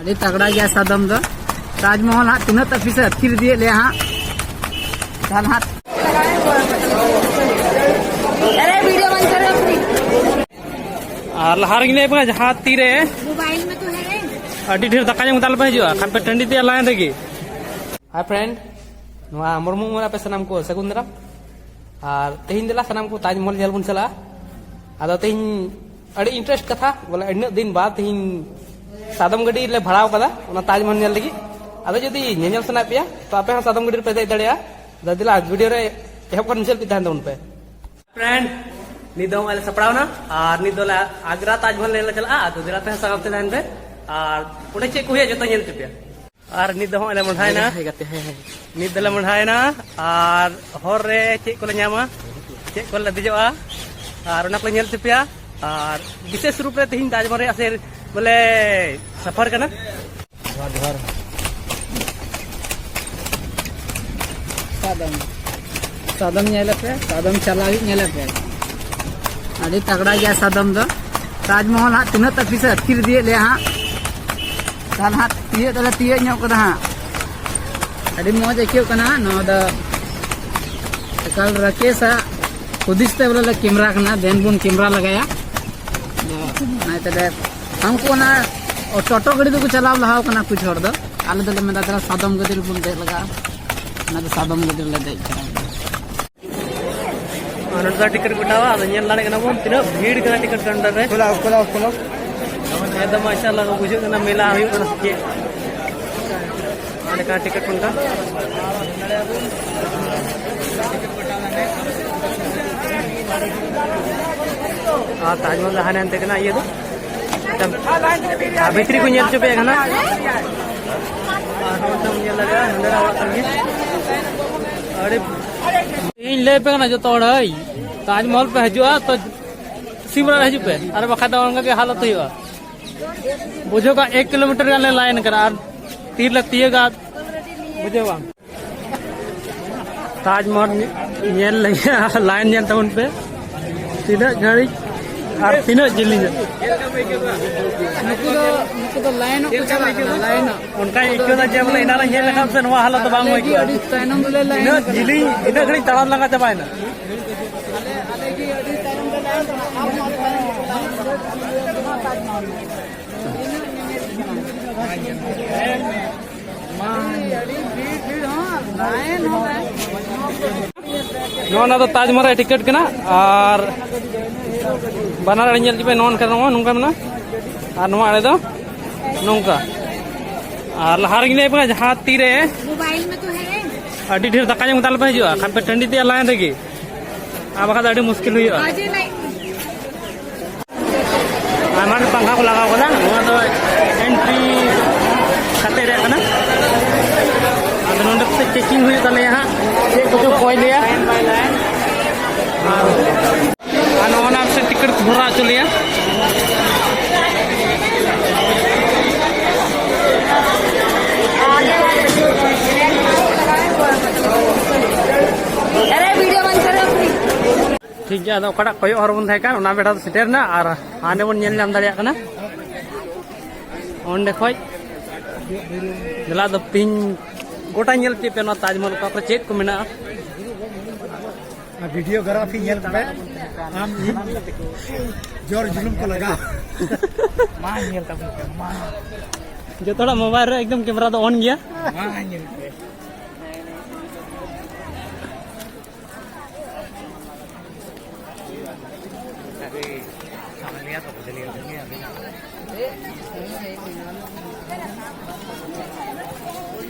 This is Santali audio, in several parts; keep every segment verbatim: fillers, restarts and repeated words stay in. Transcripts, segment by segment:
ᱟᱹᱰᱤ ᱛᱟᱜᱽᱲᱟ ᱜᱮᱭᱟ ᱥᱟᱫᱚᱢ ᱫᱚ᱾ ᱛᱟᱡᱽᱢᱚᱦᱚᱞ ᱦᱟᱸᱜ ᱛᱤᱱᱟᱹᱜ ᱛᱟᱹᱯᱤᱥ ᱮ ᱟᱹᱛᱠᱤᱨ ᱤᱫᱤᱭᱮᱫ ᱞᱮᱭᱟ ᱦᱟᱸᱜ᱾ ᱛᱟᱦᱞᱮ ᱦᱟᱸᱜ ᱟᱨᱮ ᱵᱷᱤᱰᱤᱭᱳ ᱵᱟᱝ ᱪᱟᱞᱟᱣ ᱠᱟᱱᱟ᱾ ᱟᱨ ᱞᱟᱦᱟ ᱨᱮᱜᱮ ᱞᱟᱹᱭ ᱯᱮ, ᱡᱟᱦᱟᱸ ᱛᱤᱨᱮ ᱢᱳᱵᱟᱭᱤᱞ ᱢᱮ ᱛᱚ ᱦᱮᱸ᱾ ᱟᱹᱰᱤ ᱰᱷᱮᱨ ᱫᱟᱠᱟ ᱡᱚᱢ ᱠᱟᱛᱮ ᱟᱞᱚᱯᱮ ᱦᱤᱡᱩᱜᱼᱟ, ᱠᱷᱟᱱ ᱯᱮ ᱴᱟᱺᱰᱤ ᱛᱮᱭᱟ ᱞᱟᱭᱤᱱ ᱨᱮᱜᱮ᱾ ᱦᱟᱭ ᱯᱷᱨᱮᱱᱰ, ᱱᱚᱣᱟ ᱢᱩᱨᱢᱩ ᱢᱚᱦᱚᱞ ᱟᱯᱮ ᱥᱟᱱᱟᱢ ᱠᱚ ᱥᱟᱹᱜᱩᱱ ᱫᱟᱨᱟᱢ᱾ ᱟᱨ ᱛᱮᱦᱮᱧ ᱫᱮᱞᱟ ᱥᱟᱱᱟᱢ ᱠᱚ ᱛᱟᱡᱽᱢᱚᱦᱚᱞ ᱧᱮᱞ ᱵᱚᱱ ᱪᱟᱞᱟᱜᱼᱟ᱾ ᱟᱫᱚ ᱛᱮᱦᱮᱧ ᱟᱹᱰᱤ ᱤᱱᱴᱟᱨᱮᱥᱴ ᱠᱟᱛᱷᱟ, ᱵᱚᱞᱮ ᱤᱱᱟᱹᱜ ᱫᱤᱱ ᱵᱟᱫ ᱛᱮᱦᱮᱧ ᱥᱟᱫᱚᱢ ᱜᱟᱹᱰᱤ ᱞᱮ ᱵᱷᱟᱲᱟᱣ ᱠᱟᱫᱟ ᱚᱱᱟ ᱛᱟᱡᱽᱢᱚᱦᱚᱞ ᱧᱮᱞ ᱞᱟᱹᱜᱤᱫ᱾ ᱟᱫᱚ ᱡᱩᱫᱤ ᱧᱮᱧᱮᱞ ᱥᱟᱱᱟᱭᱮᱫ ᱯᱮᱭᱟ ᱛᱚ ᱟᱯᱮ ᱦᱚᱸ ᱥᱟᱫᱚᱢ ᱜᱟᱹᱰᱤ ᱨᱮᱯᱮ ᱫᱮᱡ ᱫᱟᱲᱮᱭᱟᱜᱼᱟ᱾ ᱟᱫᱚ ᱫᱮᱞᱟ ᱵᱷᱤᱰᱤᱭᱳ ᱨᱮ ᱮᱦᱚᱵ ᱠᱷᱚᱱ ᱢᱩᱪᱟᱹᱫ ᱯᱮ ᱛᱟᱦᱮᱱ ᱛᱟᱵᱚᱱ ᱯᱮ᱾ ᱯᱷᱨᱮᱱᱰ, ᱱᱤᱛ ᱫᱚ ᱱᱚᱜᱼᱚᱭ ᱞᱮ ᱥᱟᱯᱲᱟᱣ ᱮᱱᱟ ᱟᱨ ᱱᱤᱛ ᱫᱚᱞᱮ ᱟᱜᱽᱨᱟ ᱛᱟᱡᱽᱢᱚᱦᱚᱞ ᱧᱮᱞ ᱞᱮ ᱪᱟᱞᱟᱜᱼᱟ᱾ ᱟᱫᱚ ᱫᱮᱞᱟ ᱛᱮᱦᱚᱸ ᱥᱟᱶᱛᱮ ᱛᱟᱦᱮᱱ ᱯᱮ ᱟᱨ ᱚᱸᱰᱮ ᱪᱮᱫ ᱠᱚ ᱦᱩᱭᱩᱜᱼᱟ ᱡᱚᱛᱚ ᱧᱮᱞ ᱦᱚᱪᱚ ᱯᱮᱭᱟ᱾ ᱟᱨ ᱱᱤᱛ ᱫᱚ ᱦᱚᱸᱜᱼᱚᱭ ᱞᱮ ᱢᱚᱸᱰᱷᱟᱭᱮᱱᱟ᱾ ᱦᱮᱸ ᱜᱟᱛᱮ, ᱦᱮᱸ, ᱦᱮᱸ᱾ ᱱᱤᱛ ᱫᱚᱞᱮ ᱢᱚᱸᱰᱷᱟᱭᱮᱱᱟ ᱟᱨ ᱦᱚᱨ ᱨᱮ ᱪᱮᱫ ᱠᱚᱞᱮ ᱧᱟᱢᱟ, ᱪᱮᱫ ᱠᱚᱞᱮ ᱫᱮᱡᱚᱜᱼᱟ ᱟᱨ ᱚᱱᱟ ᱠᱚᱞᱮ ᱧᱮᱞ ᱦᱚᱪᱚ ᱯᱮᱭᱟ᱾ ᱟᱨ ᱵᱤᱥᱮᱥ ᱨᱩᱯ ᱨᱮ ᱛᱮᱦᱮᱧ ᱛᱟᱡᱽᱢᱚᱦᱚᱞ ᱨᱮᱭᱟᱜ ᱥᱮ ᱵᱚᱞᱮ ᱥᱟᱯᱷᱟᱨ ᱠᱟᱱᱟ᱾ ᱡᱚᱦᱟᱨ, ᱡᱚᱦᱟᱨ᱾ ᱥᱟᱫᱚᱢ, ᱥᱟᱫᱚᱢ ᱧᱮᱞ ᱯᱮ, ᱥᱟᱫᱚᱢ ᱪᱟᱞᱟᱣᱤᱡ ᱧᱮᱞ ᱯᱮ᱾ ᱟᱹᱰᱤ ᱛᱟᱜᱲᱟ ᱜᱮᱭᱟ ᱥᱟᱫᱚᱢ ᱫᱚ᱾ ᱛᱟᱡᱽᱢᱚᱦᱚᱞ ᱦᱟᱸᱜ ᱛᱤᱱᱟᱹᱜ ᱛᱟᱹᱯᱤᱥ ᱮ ᱟᱹᱛᱠᱤᱨ ᱤᱫᱤᱭᱮᱫ ᱞᱮᱭᱟ ᱦᱟᱸᱜ᱾ ᱛᱟᱦᱞᱮ ᱦᱟᱸᱜ ᱛᱤᱭᱟᱹᱜ ᱫᱚᱞᱮ ᱛᱤᱭᱟᱹᱜ ᱧᱚᱜ ᱠᱟᱫᱟ ᱦᱟᱸᱜ᱾ ᱟᱹᱰᱤ ᱢᱚᱡᱽ ᱟᱹᱭᱠᱟᱹᱜ ᱠᱟᱱᱟ ᱱᱚᱣᱟ ᱫᱚ᱾ ᱮᱠᱟᱞ ᱨᱟᱠᱮᱥ ᱟᱜ ᱦᱩᱫᱤᱥ ᱛᱮ ᱵᱚᱞᱮ ᱞᱮ ᱠᱮᱢᱨᱟ ᱠᱟᱱᱟ, ᱫᱮᱱ ᱵᱚᱱ ᱠᱮᱢᱨᱟ ᱞᱟᱜᱟᱭᱟ᱾ ᱟᱫᱚ ᱚᱱᱟ ᱤᱭᱟᱹᱛᱮ ᱦᱟᱱᱠᱩ ᱚᱱᱟ ᱴᱳᱴᱳ ᱜᱟᱹᱰᱤ ᱫᱚᱠᱚ ᱪᱟᱞᱟᱣ ᱞᱟᱦᱟᱣ ᱠᱟᱱᱟ ᱠᱩᱪ ᱦᱚᱲ ᱫᱚ᱾ ᱟᱞᱮ ᱫᱚᱞᱮ ᱢᱮᱱᱫᱟ ᱫᱮᱞᱟ ᱥᱟᱫᱚᱢ ᱜᱟᱹᱰᱤ ᱨᱮᱵᱚᱱ ᱫᱮᱡ ᱞᱟᱜᱟᱜᱼᱟ᱾ ᱚᱱᱟ ᱫᱚ ᱥᱟᱫᱚᱢ ᱜᱟᱹᱰᱤ ᱨᱮᱞᱮ ᱫᱮᱡ ᱠᱟᱱᱟ᱾ ᱟᱨ ᱱᱚᱰᱮ ᱫᱚ ᱴᱤᱠᱤᱴ ᱠᱚ ᱠᱟᱴᱟᱣᱟ᱾ ᱟᱫᱚ ᱧᱮᱞ ᱫᱟᱲᱮᱭᱟᱜ ᱠᱟᱱᱟ ᱵᱚᱱ ᱛᱤᱱᱟᱹᱜ ᱵᱷᱤᱲ ᱠᱟᱱᱟ ᱴᱤᱠᱤᱴ ᱠᱟᱣᱩᱱᱴᱟᱨ ᱨᱮ᱾ ᱠᱷᱩᱞᱟᱣ, ᱠᱷᱩᱞᱟᱣ, ᱠᱷᱩᱞᱟᱣ᱾ ᱮᱠᱫᱚᱢ ᱢᱟᱥᱟᱞᱞᱟ ᱠᱚ ᱵᱩᱡᱷᱟᱹᱜ ᱠᱟᱱᱟ ᱢᱮᱞᱟ ᱦᱩᱭᱩᱜ ᱠᱟᱱᱟ ᱥᱮ ᱪᱮᱫ᱾ ᱚᱸᱰᱮ ᱠᱟᱱᱟ ᱴᱤᱠᱤᱴ ᱠᱟᱣᱩᱱᱴᱟᱨ᱾ ᱟᱨ ᱛᱟᱡᱽᱢᱚᱦᱚᱞ ᱫᱚ ᱦᱟᱱᱮ ᱦᱟᱱᱛᱮ ᱠᱟᱱᱟ ᱤᱭᱟᱹ ᱫᱚ᱾ ᱟᱨ ᱵᱷᱤᱛᱨᱤ ᱠᱚ ᱧᱮᱞ ᱦᱚᱪᱚ ᱯᱮᱭᱟ ᱠᱟᱱᱟ᱾ ᱟᱨ ᱱᱚᱛᱮᱢ ᱧᱮᱞ ᱫᱟᱲᱮᱭᱟᱜᱼᱟ, ᱱᱚᱸᱰᱮᱱᱟᱜ ᱚᱲᱟᱜ ᱠᱟᱱ ᱜᱮᱭᱟ᱾ ᱟᱹᱰᱤ ᱤᱧ ᱞᱟᱹᱭ ᱟᱯᱮ ᱠᱟᱱᱟ ᱡᱚᱛᱚ ᱦᱚᱲ, ᱦᱟᱹᱭ, ᱛᱟᱡᱽᱢᱚᱦᱚᱞ ᱯᱮ ᱦᱤᱡᱩᱜᱼᱟ ᱛᱚ ᱥᱤᱢᱨᱟ ᱨᱮ ᱦᱤᱡᱩᱜ ᱯᱮ, ᱟᱨ ᱵᱟᱠᱷᱟᱡ ᱫᱚ ᱚᱱᱠᱟ ᱜᱮ ᱦᱟᱞᱚᱛ ᱦᱩᱭᱩᱜᱼᱟ᱾ ᱵᱩᱡᱷᱟᱹᱣ ᱠᱟᱜ, ᱮᱠ ᱠᱤᱞᱳᱢᱤᱴᱟᱨ ᱜᱟᱱ ᱞᱮ ᱞᱟᱭᱤᱱ ᱠᱟᱱᱟ ᱟᱨ ᱛᱤᱨᱮ ᱞᱮ ᱛᱤᱭᱟᱹᱜᱟ, ᱵᱩᱡᱷᱟᱹᱣ ᱵᱟᱝ? ᱛᱟᱡᱽᱢᱚᱦᱚᱞ ᱧᱮᱞ ᱞᱟᱹᱜᱤᱫ ᱞᱟᱭᱤᱱ ᱧᱮᱞ ᱛᱟᱵᱚᱱ ᱯᱮ, ᱛᱤᱱᱟᱹᱜ ᱜᱷᱟᱹᱲᱤᱡ ᱟᱨ ᱛᱤᱱᱟᱹᱜ ᱡᱤᱞᱤᱧᱟ? ᱱᱩᱠᱩ ᱫᱚ, ᱱᱩᱠᱩ ᱫᱚ ᱞᱟᱭᱤᱱᱚᱜ ᱠᱚ ᱪᱟᱞᱟᱜ ᱠᱟᱱᱟ, ᱞᱟᱭᱤᱱᱚᱜ᱾ ᱚᱱᱠᱟᱧ ᱟᱹᱭᱠᱟᱹᱣ ᱫᱟ ᱡᱮ ᱵᱚᱞᱮ ᱮᱱᱟᱱ ᱨᱮ ᱧᱮᱞ ᱞᱮᱠᱷᱟᱱ ᱥᱮ ᱱᱚᱣᱟ ᱦᱟᱞᱚᱛ ᱫᱚ ᱵᱟᱝ ᱟᱹᱭᱠᱟᱹᱜᱼᱟ᱾ ᱟᱹᱰᱤ ᱛᱟᱭᱱᱚᱢ ᱨᱮᱞᱮ ᱞᱟᱭᱤᱱ ᱤᱱᱟᱹᱜ ᱠᱟᱱᱟ᱾ ᱡᱤᱞᱤᱧ, ᱤᱱᱟᱹᱜ ᱜᱷᱟᱹᱲᱤᱡ ᱛᱟᱲᱟᱢ ᱞᱟᱸᱜᱟ ᱪᱟᱵᱟᱭᱮᱱᱟ᱾ ᱟᱞᱮ, ᱟᱞᱮ ᱜᱮ ᱟᱹᱰᱤ ᱛᱟᱭᱱᱚᱢ ᱨᱮ ᱞᱟᱭᱤᱱ ᱠᱟᱱᱟ᱾ ᱟᱢ ᱦᱚᱸ ᱟᱹᱰᱤ ᱛᱟᱭᱱᱚᱢ ᱨᱮ ᱞᱟᱭᱤᱱ ᱠᱟᱱᱟ᱾ ᱤᱱᱟᱹᱜ ᱧᱮᱧᱮᱞ ᱠᱟᱱᱟ᱾ ᱟᱹᱰᱤ, ᱟᱹᱰᱤ ᱵᱷᱤᱲ, ᱵᱷᱤᱲ ᱦᱚᱸ, ᱞᱟᱭᱤᱱ ᱦᱚᱸ ᱞᱟᱭᱤᱱ᱾ ᱱᱚᱣᱟ, ᱱᱚᱣᱟ ᱫᱚ ᱛᱟᱡᱽᱢᱚᱦᱚᱞ ᱨᱮᱭᱟᱜ ᱴᱤᱠᱤᱴ ᱠᱟᱱᱟ᱾ ᱟᱨ ᱵᱟᱱᱟᱨ ᱟᱲᱮ ᱧᱮᱞ ᱦᱚᱪᱚ ᱯᱮ, ᱱᱚᱣᱟ ᱱᱚᱝᱠᱟ, ᱱᱚᱣᱟ ᱱᱚᱝᱠᱟ ᱢᱮᱱᱟᱜᱼᱟ, ᱟᱨ ᱱᱚᱣᱟ ᱟᱲᱮ ᱫᱚ ᱱᱚᱝᱠᱟ᱾ ᱟᱨ ᱞᱟᱦᱟ ᱨᱮᱜᱮ ᱞᱟᱹᱭ ᱯᱮ, ᱡᱟᱦᱟᱸ ᱛᱤᱨᱮ ᱢᱳᱵᱟᱭᱤᱞ ᱢᱮ ᱛᱚ ᱦᱮᱸ᱾ ᱟᱹᱰᱤ ᱰᱷᱮᱨ ᱫᱟᱠᱟ ᱡᱚᱢ ᱠᱟᱛᱮ ᱟᱞᱚᱯᱮ ᱦᱤᱡᱩᱜᱼᱟ, ᱠᱷᱟᱱ ᱯᱮ ᱴᱟᱺᱰᱤ ᱛᱮᱭᱟᱜ ᱞᱟᱭᱤᱱ ᱨᱮᱜᱮ, ᱟᱨ ᱵᱟᱠᱷᱟᱱ ᱫᱚ ᱟᱹᱰᱤ ᱢᱩᱥᱠᱤᱞ ᱦᱩᱭᱩᱜᱼᱟ᱾ ᱟᱡᱮ ᱞᱟᱭᱤᱱ ᱟᱭᱢᱟ ᱰᱷᱮᱨ ᱯᱟᱝᱠᱷᱟ ᱠᱚ ᱞᱟᱜᱟᱣ ᱠᱟᱫᱟ, ᱱᱚᱣᱟ ᱫᱚ ᱮᱱᱴᱨᱤ ᱠᱟᱛᱮ ᱨᱮᱭᱟᱜ ᱠᱟᱱᱟ᱾ ᱟᱫᱚ ᱱᱚᱰᱮ ᱠᱷᱚᱱ ᱪᱮᱠᱤᱝ ᱦᱩᱭᱩᱜ ᱛᱟᱞᱮᱭᱟ ᱦᱟᱸᱜ, ᱪᱮᱫ ᱠᱚᱪᱚ ᱠᱚᱭ ᱞᱮᱭᱟ᱾ ᱟᱨ, ᱟᱨ ᱱᱚᱜᱼᱚ ᱱᱟ ᱥᱮ ᱴᱤᱠᱤᱴ ᱠᱚ ᱵᱷᱚᱨᱟᱣ ᱦᱚᱪᱚ ᱞᱮᱭᱟ᱾ अरे वीडियो बंद करो अपनी। ᱴᱷᱤᱠ ᱜᱮᱭᱟ, ᱟᱫᱚ ᱚᱠᱟᱴᱟᱜ ᱠᱚᱭᱚᱜ ᱦᱚᱨ ᱵᱚᱱ ᱛᱟᱦᱮᱸ ᱠᱟᱱ, ᱚᱱᱟ ᱵᱮᱲᱟ ᱫᱚ ᱥᱮᱴᱮᱨ ᱮᱱᱟ᱾ ᱟᱨ ᱦᱟᱸᱰᱮ ᱵᱚᱱ ᱧᱮᱞ ᱧᱟᱢ ᱫᱟᱲᱮᱭᱟᱜ ᱠᱟᱱᱟ, ᱚᱸᱰᱮ ᱠᱷᱚᱡ ᱫᱮᱞᱟ ᱫᱚ ᱛᱤᱧ ᱜᱚᱴᱟ ᱧᱮᱞ ᱦᱚᱪᱚᱭ ᱯᱮ ᱱᱚᱣᱟ ᱛᱟᱡᱽᱢᱚᱦᱚᱞ ᱚᱠᱟ ᱠᱚᱨᱮ ᱪᱮᱫ ᱠᱚ ᱢᱮᱱᱟᱜᱼᱟ᱾ ᱟᱨ ᱵᱷᱤᱰᱤᱭᱳᱜᱨᱟᱯᱷᱤ ᱧᱮᱞ ᱯᱮ, ᱟᱢ ᱤᱧ ᱡᱚᱨ ᱡᱩᱞᱩᱢ ᱠᱚ ᱞᱟᱜᱟᱣ᱾ ᱢᱟ ᱧᱮᱞ ᱛᱟᱵᱚᱱ ᱯᱮ, ᱢᱟ᱾ ᱡᱚᱛᱚ ᱦᱚᱲᱟᱜ ᱢᱳᱵᱟᱭᱤᱞ ᱨᱮ ᱮᱠᱫᱚᱢ ᱠᱮᱢᱮᱨᱟ ᱫᱚ ᱚᱱ ᱜᱮᱭᱟ᱾ ᱢᱟ ᱧᱮᱞ ᱯᱮ᱾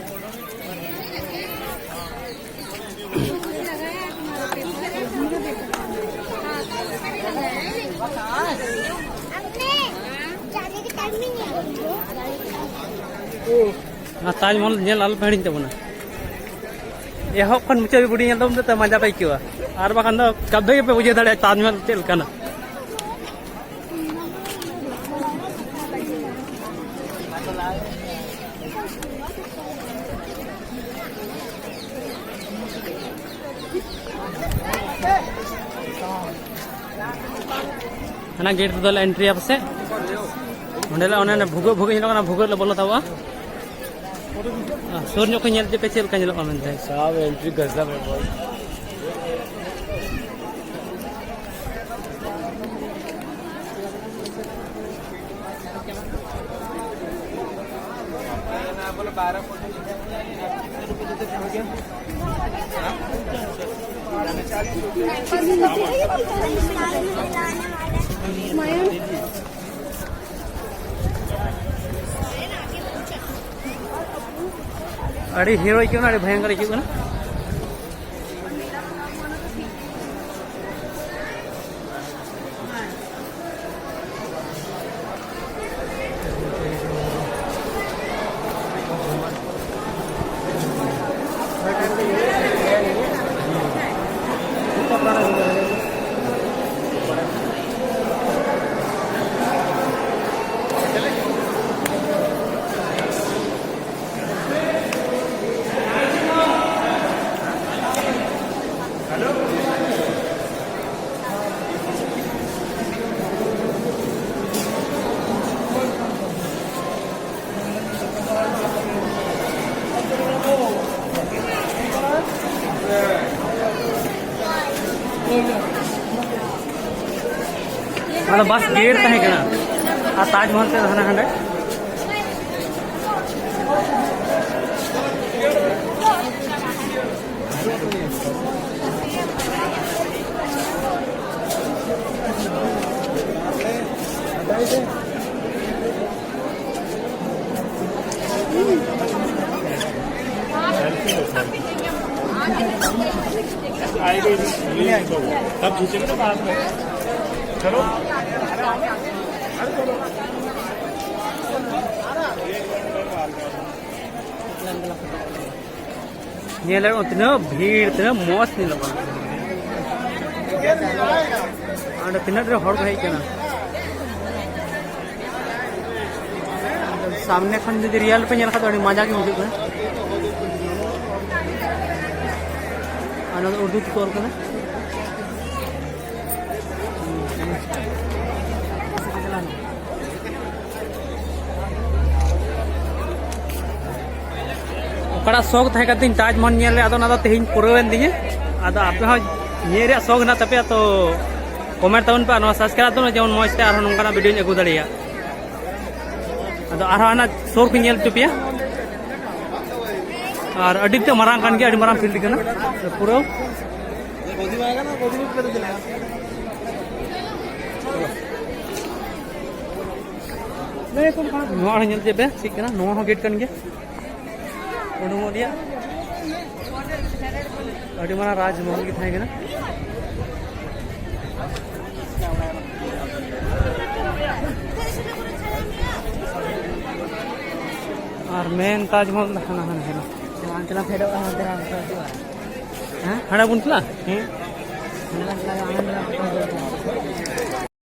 ᱚᱱᱟ ᱛᱟᱡᱽᱢᱚᱦᱚᱞ ᱧᱮᱞ ᱟᱞᱚᱯᱮ ᱦᱤᱲᱤᱧ ᱛᱟᱵᱚᱱᱟ᱾ ᱮᱦᱚᱵ ᱠᱷᱚᱱ ᱢᱩᱪᱟᱹᱫ ᱦᱟᱹᱵᱤᱡ ᱵᱷᱤᱰᱤᱭᱳ ᱧᱮᱞ ᱛᱟᱵᱚᱱ ᱯᱮ, ᱢᱟᱡᱟ ᱯᱮ ᱟᱹᱭᱠᱟᱹᱣᱟ᱾ ᱟᱨ ᱵᱟᱠᱷᱟᱱ ᱫᱚ ᱠᱟᱵᱷᱮ ᱜᱮᱯᱮ ᱵᱩᱡᱷᱟᱹᱣ ᱫᱟᱲᱮᱭᱟᱜᱼᱟ ᱛᱟᱡᱽᱢᱚᱦᱚᱞ ᱪᱮᱫ ᱞᱮᱠᱟᱱᱟ᱾ ᱦᱟᱱᱟ ᱜᱮᱴ ᱨᱮᱫᱚ ᱞᱮ ᱮᱱᱴᱨᱤᱭᱟ ᱯᱟᱥᱮ᱾ ᱚᱸᱰᱮ ᱞᱮ, ᱚᱱᱮ ᱚᱱᱟ ᱵᱷᱩᱜᱟᱹᱜ, ᱵᱷᱩᱜᱟᱹᱜ ᱧᱮᱞᱚᱜ ᱠᱟᱱᱟ, ᱵᱷᱩᱜᱟᱹᱜ ᱞᱮ ᱵᱚᱞᱚ ᱛᱟᱵᱚᱜᱼᱟ᱾ ᱟᱨ ᱥᱩᱨ ᱧᱚᱜ ᱠᱷᱚᱱ ᱧᱮᱞ ᱦᱚᱪᱚ ᱯᱮ ᱪᱮᱫ ᱞᱮᱠᱟ ᱧᱮᱞᱚᱜ ᱠᱟᱱᱟ ᱢᱮᱱᱛᱮ᱾ ᱥᱟᱵ ᱮᱱᱴᱨᱤ ᱜᱟᱡᱟᱵ ᱦᱮ ᱵᱷᱟᱭ᱾ ᱟᱹᱰᱤ ᱦᱤᱨᱳ ᱟᱹᱭᱠᱟᱹᱜ ᱠᱟᱱᱟ, ᱟᱹᱰᱤ ᱵᱷᱚᱭᱚᱝᱠᱚᱨ ᱟᱹᱭᱠᱟᱹᱜ ᱠᱟᱱᱟ᱾ ᱚᱱᱟ ᱫᱚ ᱵᱟᱥ ᱜᱮᱴ ᱛᱟᱦᱮᱸ ᱠᱟᱱᱟ᱾ ᱟᱨ ᱛᱟᱡᱽ ᱢᱚᱦᱚᱞ ᱛᱮ ᱦᱟᱱᱟ ᱦᱟᱸᱰᱮ᱾ ᱧᱮᱞ ᱫᱟᱲᱮᱭᱟᱜ ᱠᱟᱱᱟ ᱛᱤᱱᱟᱹᱜ ᱵᱷᱤᱲ, ᱛᱤᱱᱟᱹᱜ ᱢᱚᱡᱽ ᱧᱮᱞᱚᱜ ᱠᱟᱱᱟ᱾ ᱚᱸᱰᱮ ᱛᱤᱱᱟᱹᱜ ᱰᱷᱮᱨ ᱦᱚᱲ ᱠᱚ ᱦᱮᱡ ᱠᱟᱱᱟ᱾ ᱥᱟᱢᱱᱮ ᱠᱷᱚᱱ ᱡᱩᱫᱤ ᱨᱤᱭᱮᱞ ᱯᱮ ᱧᱮᱞ ᱠᱷᱟᱱ ᱫᱚ ᱟᱹᱰᱤ ᱢᱟᱡᱟ ᱜᱮ ᱵᱩᱡᱷᱟᱹᱜ ᱠᱟᱱᱟ᱾ ᱟᱨ ᱱᱚᱣᱟ ᱫᱚ ᱩᱨᱫᱩ ᱛᱮᱠᱚ ᱚᱞ ᱠᱟᱫᱟ᱾ ᱚᱠᱟᱴᱟᱜ ᱥᱚᱠ ᱛᱟᱦᱮᱸ ᱠᱟᱱ ᱛᱤᱧ ᱛᱟᱡᱽᱢᱚᱦᱚᱞ ᱧᱮᱞ ᱨᱮ, ᱟᱫᱚ ᱚᱱᱟ ᱫᱚ ᱛᱮᱦᱮᱧ ᱯᱩᱨᱟᱹᱣᱮᱱ ᱛᱤᱧᱟᱹ᱾ ᱟᱫᱚ ᱟᱯᱮ ᱦᱚᱸ ᱧᱮᱞ ᱨᱮᱭᱟᱜ ᱥᱚᱠ ᱦᱮᱱᱟᱜ ᱛᱟᱯᱮᱭᱟ ᱛᱚ comment ᱛᱟᱵᱚᱱ ᱯᱮ ᱟᱨ ᱱᱚᱣᱟ subscribe ᱛᱟᱵᱚᱱ, ᱡᱮᱢᱚᱱ ᱢᱚᱡᱽ ᱛᱮ ᱟᱨᱦᱚᱸ ᱱᱚᱝᱠᱟᱱᱟᱜ video ᱤᱧ ᱟᱹᱜᱩ ᱫᱟᱲᱮᱭᱟᱜ᱾ ᱟᱫᱚ ᱟᱨᱦᱚᱸ ᱦᱟᱱᱟ ᱥᱩᱨ ᱠᱚᱧ ᱧᱮᱞ ᱦᱚᱪᱚ ᱯᱮᱭᱟ᱾ ᱟᱨ ᱟᱹᱰᱤ ᱛᱮᱫ ᱢᱟᱨᱟᱝ ᱠᱟᱱ ᱜᱮᱭᱟ, ᱟᱹᱰᱤ ᱢᱟᱨᱟᱝ field ᱠᱟᱱᱟ ᱯᱩᱨᱟᱹ᱾ ᱱᱚᱣᱟ ᱦᱚᱸ ᱧᱮᱞ ᱪᱮᱫ ᱯᱮ ᱪᱮᱫ ᱠᱟᱱᱟ, ᱱᱚᱣᱟ ᱦᱚᱸ gate ᱠᱟᱱ ᱜᱮᱭᱟ᱾ ᱩᱰᱩᱝᱚᱜ ᱨᱮᱭᱟᱜ ᱟᱹᱰᱤ ᱢᱟᱨᱟᱝ ᱨᱟᱡᱽᱢᱚᱦᱚᱞ ᱜᱮ ᱛᱟᱦᱮᱸ ᱠᱟᱱᱟ᱾ ᱟᱨ main ᱛᱟᱡᱽᱢᱚᱦᱚᱞ ᱫᱚ ᱦᱟᱱᱟ ᱦᱟᱱᱟ ᱦᱟᱱᱟ᱾ ᱦᱮᱸ? ᱦᱟᱸᱰᱮ ᱵᱚᱱ ᱪᱟᱞᱟᱜᱼᱟ? ᱦᱮᱸ᱾